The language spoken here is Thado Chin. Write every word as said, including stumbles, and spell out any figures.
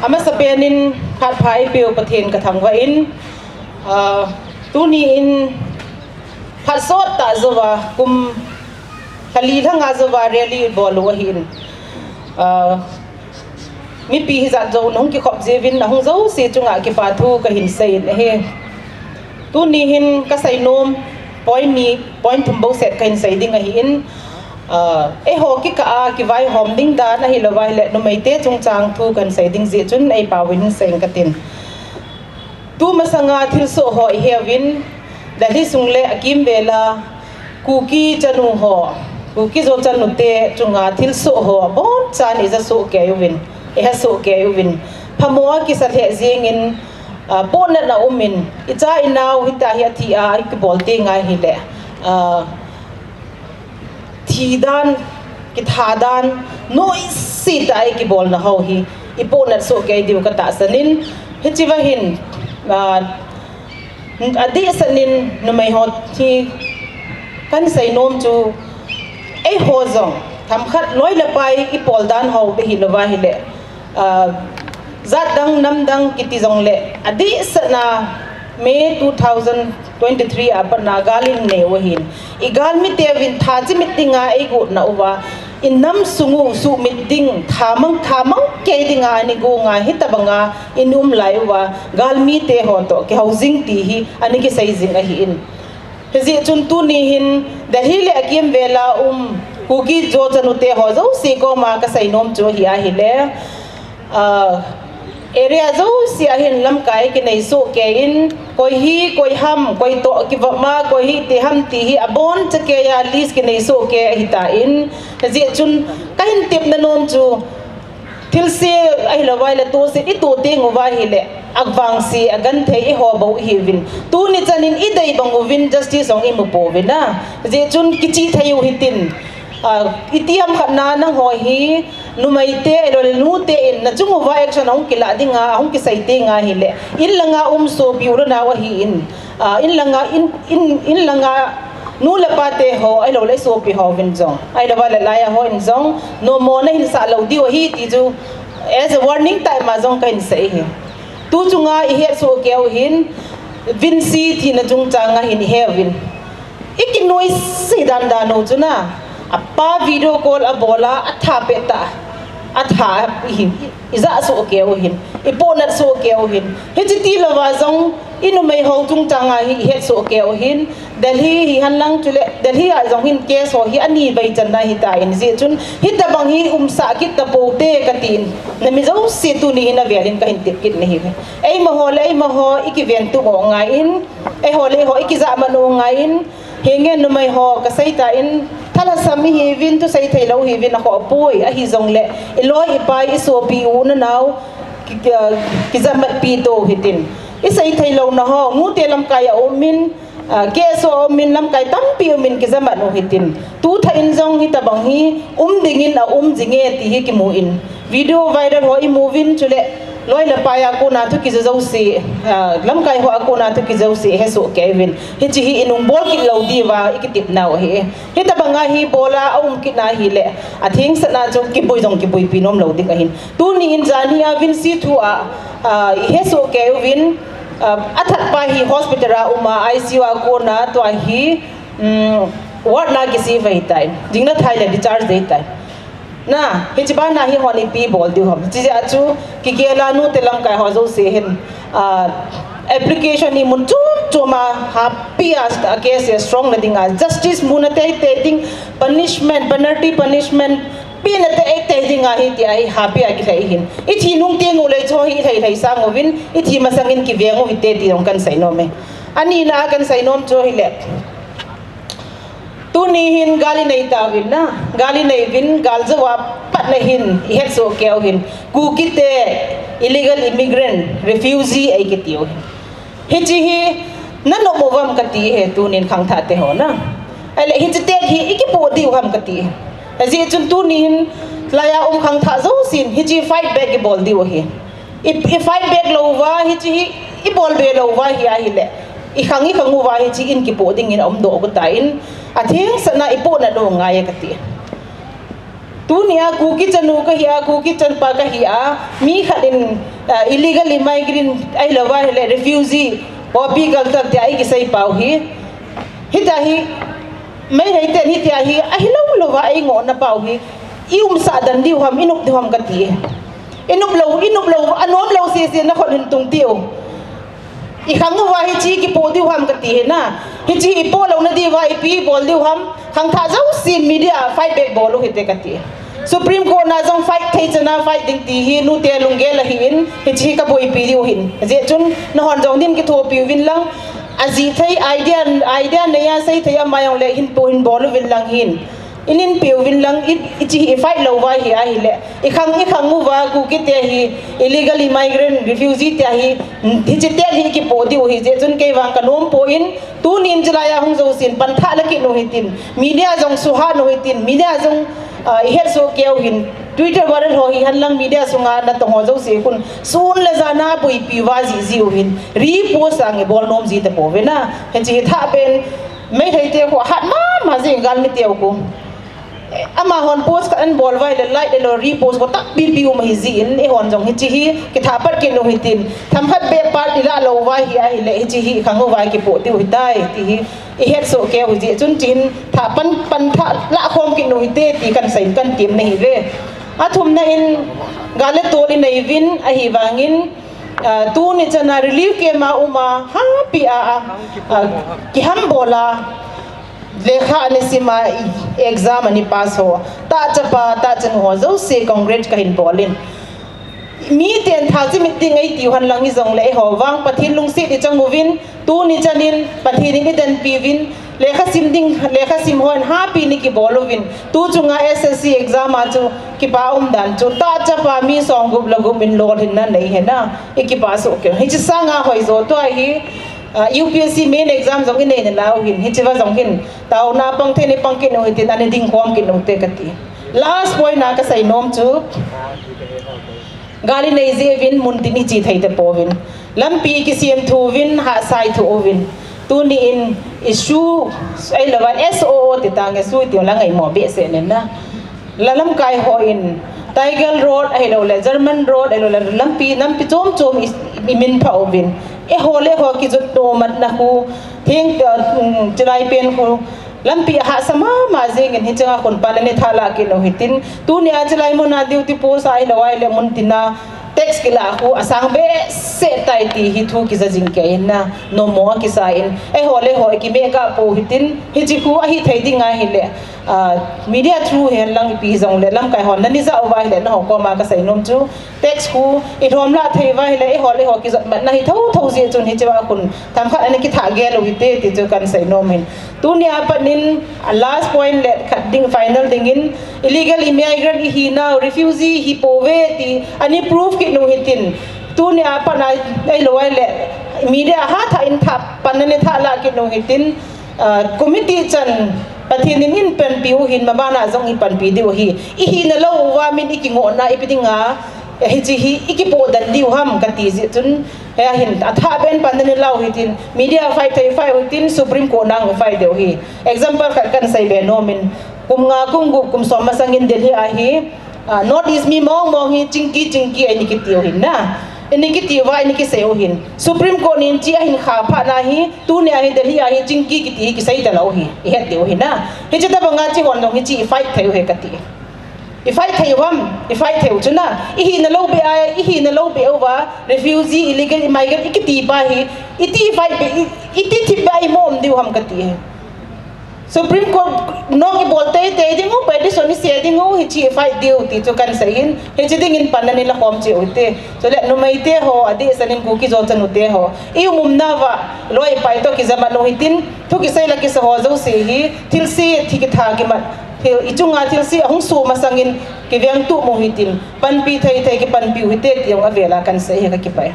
Amasapen in phat pha eipeu Pathen kathangvah in, ah, tuni in phat sot tah jouva kum lha li lhanga jouva rally bol u ahin, ah, mipi hijat jou nahung kikhop jiuvin nahung jouse chunga kipa thu kahin seiyin ahi. Tuni hin kaseinom point ni, point thum bou set kahin sei ding ahin, ah, eiho kikah a kivaihom ding dan ahilouva ahile numeite chungchang thu kahin sei ding jeh chun eipao in seiyin katin. Tumasanga thilsoh ho iheuvin, Delhi sung le akimvel a Kuki chanu ho, Kuki Zo chanu te chunga thilsoh ho abonchan ija soh kei uvin, iha soh kei uvin, phamo a kisa lheh jengin, ah, pohnatna umin, icha inao hitia hi athi a ikibol teng ahile, ah, thi dan, kitha dan, noise tah a ikibolna ho hi ipohnat soh kei diu katahsan in, hichea hin, ah, adehset in numei ho hi kahin seinom chu, eiho jong themkhat loi le pai ipol dan ho beh hilouva ahile, ah, jat dang nam dang kiti jongle, adehset a May two thousand twenty-three a pat a gal inei u ahin, igalmi teuvin tha chimit dinga eigotna uva, inam sung u sumit ding, tha mang, tha mang kei dinga ana gong a, hitabanga ina um lai uva, galmi te ho toh kihou jing ti hi ana kisei jing ahin. Hijeh chun tuni hin Delhi le akimvel a um Kuki Zo chanu te ho jouse koma kaseinom chu hi ahile, ah, area jouse a hin lamkai kinei soh kei in, koi hi, koi ham, koi toh kivop ma, koi hiti ham ti hi aboncha kei a list kinei soh kei ahitan, hijeh chun kahin tepna nom chu, thilse ahilouva ahile tohset itoh teng uva ahile, avangse, agenthei eiho bou ihiuvin. Tuni chan in idei bang uvin justice jong imu pouvin a. Hijeh chun kichih thei u hitin, ah, itiham khat na nangho hi, numeite, ahiloule nute in, nachung uva action ahung kilah dinga, ahung kisei teng ahile, in langa um sopi u le nao ahin, ah, in langa, in, in, in langa nu le pa te ho, ahiloule isopi houvin jong, ahilouva le laiya hon jong, nommo nahin sah lou diu ahi ti chu, as a warning tah a jong kahin sei ahi. Tu chunga ihet soh kei u hin, Vinci thina chungchang a hin iheuvin, ikinoise dan dan u chu na, apa video call abol a, atha pet tah, atha ihin, ija soh kei u hin, ipohnat soh kei u hin. Hiche tilouva jong, inumei ho chungchang a hi ihet soh kei u hin, Delhi hihen lang chule, Delhi a jong hin case ho hi ani vei channa ahitan, hijeh chun hitabang hi umsah kit tapou te katin, nami jouse tuni hin avel in kahin tep kit nahi. Eimaho le eimaho ikiventup u ngai in, eiho le eiho ikijahmat u ngai in, henge numei ho kaseitan, thalhasam ihiuvin, thusei theilou ihiuvin, akhoh poi, ahijongle, iloi ipai, isopi u nanao, ki, ki, kijahmatpi to hitin. Isei theilouna ho, nute lamkai a umin, ah, case ho umin, lamkai tampi umin kijahmat u hitin. Tu thah in jong hitabang hi um dingin aum jinge ti hi kimu in. Video viral ho imu uvin chule, loi le pai a kona thu kija jouse, ah, lamkai ho a kona thu kija jouse hesoh kei uvin. Hiche hi inung bol kit lou diuva ikitepnau ahi. Hitabanga hi bol a aum kit na ahile, athengsel a chu kiboi jong kiboipi nom lou ding ahin. Tuni in jani a Vinci thu a, ah, ihesoh kei uvin, ah, athat pa hi hospital a um a, I C U a kona tua hi, um, ward na kisave tai. Jingna thai le discharge dei tai. Na, hiche bana hi hon ipi bol diu ham. Hiche jeh a chu, kigel a nute lamkai ho jouse hin, ah, application imun chom chom a, happy a, a case strong na dinga, justice muna teitei ding, punishment, penalty punishment, pena teitei dinga hitia hi happy a kilhai hin. Ithi nung teng u le chu hi lhai lhai sang uvin, ithi masang in kiveng u hite ti jong kahin seinom e. Ani na kahin seinom chu hile. Tuni hin gal inei tauvin na, gal inei uvin, gal jou a pat na hin, ihetsoh kei u hin, Kuki te illegal immigrant, refugee eikiti u hin. Hiche hi, nanop u ham kati e, tunin khangthah te ho na. Ahile, hiche tet hi, ikipoh diu ham kati e. Ajeh chun tuni hin, laiya um khangthah jousen, hiche fight back ibol diu ahi. I, i fight back lou uva, hiche hi, ibol be lou uva hi ahile. Ikhang ikhang uva hiche in kipoh dingin aumdoh u tan, athengsel a ipohnat u ngai e kati. Tunia Kuki chanu kahi a, Kuki chanpa kahi a, mi khat in, ah, illegal immigrant ahilouva ahile refugee, copy culture tia eikisei pau hi. Hitia hi, Meitei ten hitia hi, ahilou louva eingohna pau hi, i umsah den diu ham, i nop diu ham kati. I nop lou, i nop lou, anom lou sese nakhut hin tung tiu. I khang uva hiche kipoh diu ham kati hi na. Hiche hi ipoh louna diuva ipi bol diu ham. Khangthah jousen media fight back bol u hite kati. Supreme Court na jong fight thei chana fight ding ti hi nute lunggel ahin, hiche hi kaboipi diu hin. Ajeh chun nahon jong din kithopi uvin lang. Ajih thei idea, idea neiya sei thei ama jong le hin pu hin bol uvin lang hin. Inin pe uvin lang i, hiche hi i fight louva hi ahile. I khang, i khang uva Kuki te hi illegal immigrant, refugee te hi, hiche te hi kipoh diu hi, jeh chun kei vang kanom poi, tunin chulai a hung jousen panthah la kit u hitin, media jong suhat u hitin, media jong, ah, i hetsoh keu hin, Twitter viral ho hi henlang media sunga natong ho jouse khun, sun le jan a boipi uva jiji u hin, repost ange bol nom ji tapouve na, hiche hi thahbeh in, Meitei te khu ahat mama jing galmi teu khu. Amahon post khat ahin bol uva ahile like le lou repost khu tampi pi um ahi jin, eihon jong hiche hi kithah pat kit u hitin, themkhat beh part i lah lou uva hi ahile hiche hi i khang uva kipoh diu hitai ti hi i hetsoh keu hi jeh chun hiche hin thah pan, panthah lah khom kit u hite ti kahin sei, kahin temna ahi ve. Athumna in gal le tol i nei uvin ahivangin, ah, tuni chana relief camp a um a, hapi a, ah, ah, kihambol a, lekha ana sim a, exam ana pass ho, tahchapa, tahchanu ho jouse congrats kahin bol in. Miten thah chimit ding eitiu henlang hijongle eiho vang Pathen lungset i chang uvin, tuni chanin Pathen in i denpi uvin, lekha sim ding, lekha sim hon hapi in i kibol uvin, tu chunga S S C exam a chu kipa umdan chu tahchapa mi somgup le gup in lolhinna nei hena, i kipa soh keu. Hiche sanga hoijo tua hi, ah, U P S C main exam jong i nei nalai u hin, hichea jong hin taona pang thei in i pang kit u hitin, ana ding khom kit u hite kati. Last point a kasei nom chu, gal i nei jeh uvin muntin i che thei tapouvin, lampi i kisem thu uvin, hahsa i thu uvin, tuni in issue, ahilouva S O O ti tange, issue ti la ngaimo behseh nen na. La lamkai hon Tiger Road ahilouleh German Road ahilouleh lampi, lampi chom chom i, i minphah uvin, eiho le eiho kijot tohmatna khu theng, um, chulai pen khu lampi ahahsa mama jengin hichea khun pan ana thah lah kit u hitin, tunia chulai muna duty post a ahilou ahile muntina tax kilah khu asang behseh tai ti hi thu kija jing kei in na, nommo akisa in, eiho le eiho i kimeh kah pou hitin, hiche khu ahithei ding ahile, ah, media through henlang ipi hijongle lamkai hon nani jah uva ahile nangho koma kasei nom chu, tax khu i lhom lah thei uva ahile eiho le eiho kijotmatna hi thotho jeh chun hichea khun themkhat ana kithah gel u hite ti chu kahin sei nom in. Tunia pat in last point le khat ding, final dingin, illegal immigrant i hinau, refugee i hi pouve ti ana prove kit u hitin, tunia pat a, ahilou ahile media hatah in thah, pan ana thah lah kit u hitin, ah, committee chan Pathen in eipanpi u hin mabana jong i panpi diu ahi. I hina lou uva min i kingohna ipi dinga hiche hi i kipoh den diu ham kati jeh chun, hia hin athahbeh in pan ana la u hitin, media fight thei fight u hitin, Supreme Court nang fight diu ahi. Example khat kahin sei be nom in, kum nga, kum gup, kum som masangin Delhi a hi, ah, North East mi mong mong hi Chinki, Chinki eina kiti u hin na. Eina kiti uva, eina kisei u hin, Supreme Court in hiche ahin khah phat na hi, tunia hi Delhi a hi Chinki kiti hi kisei talou hi, i het diu hi na. Hiche tobanga hiche hon jong hiche i fight thei u hi kati. I fight thei u ham, i fight thei u chu na. I hina lou beh a, i hina lou beh uva, refugee, illegal immigrant i kiti pa hi, iti i fight beh, i, iti thip beh a i mom diu ham kati hi. Supreme Court nong i bol teitei ding u, petition i se ding u, hiche i fight diu ti chu kahin sei in, hiche dingin pan ana la khom cheh u hite. Chule numei te ho, adehset in Kuki jo chanu te ho, i um umna uva, loi pai toh kijaman u hitin, thu kisei la kisa ho jouse hi, thilse, thi kitha kimat, thil, i chunga thilse ahung soh masangin, kiveng tup u hitin, panpi thei thei kipanpi u hite ti jong avela kahin sei hi, kakipah e.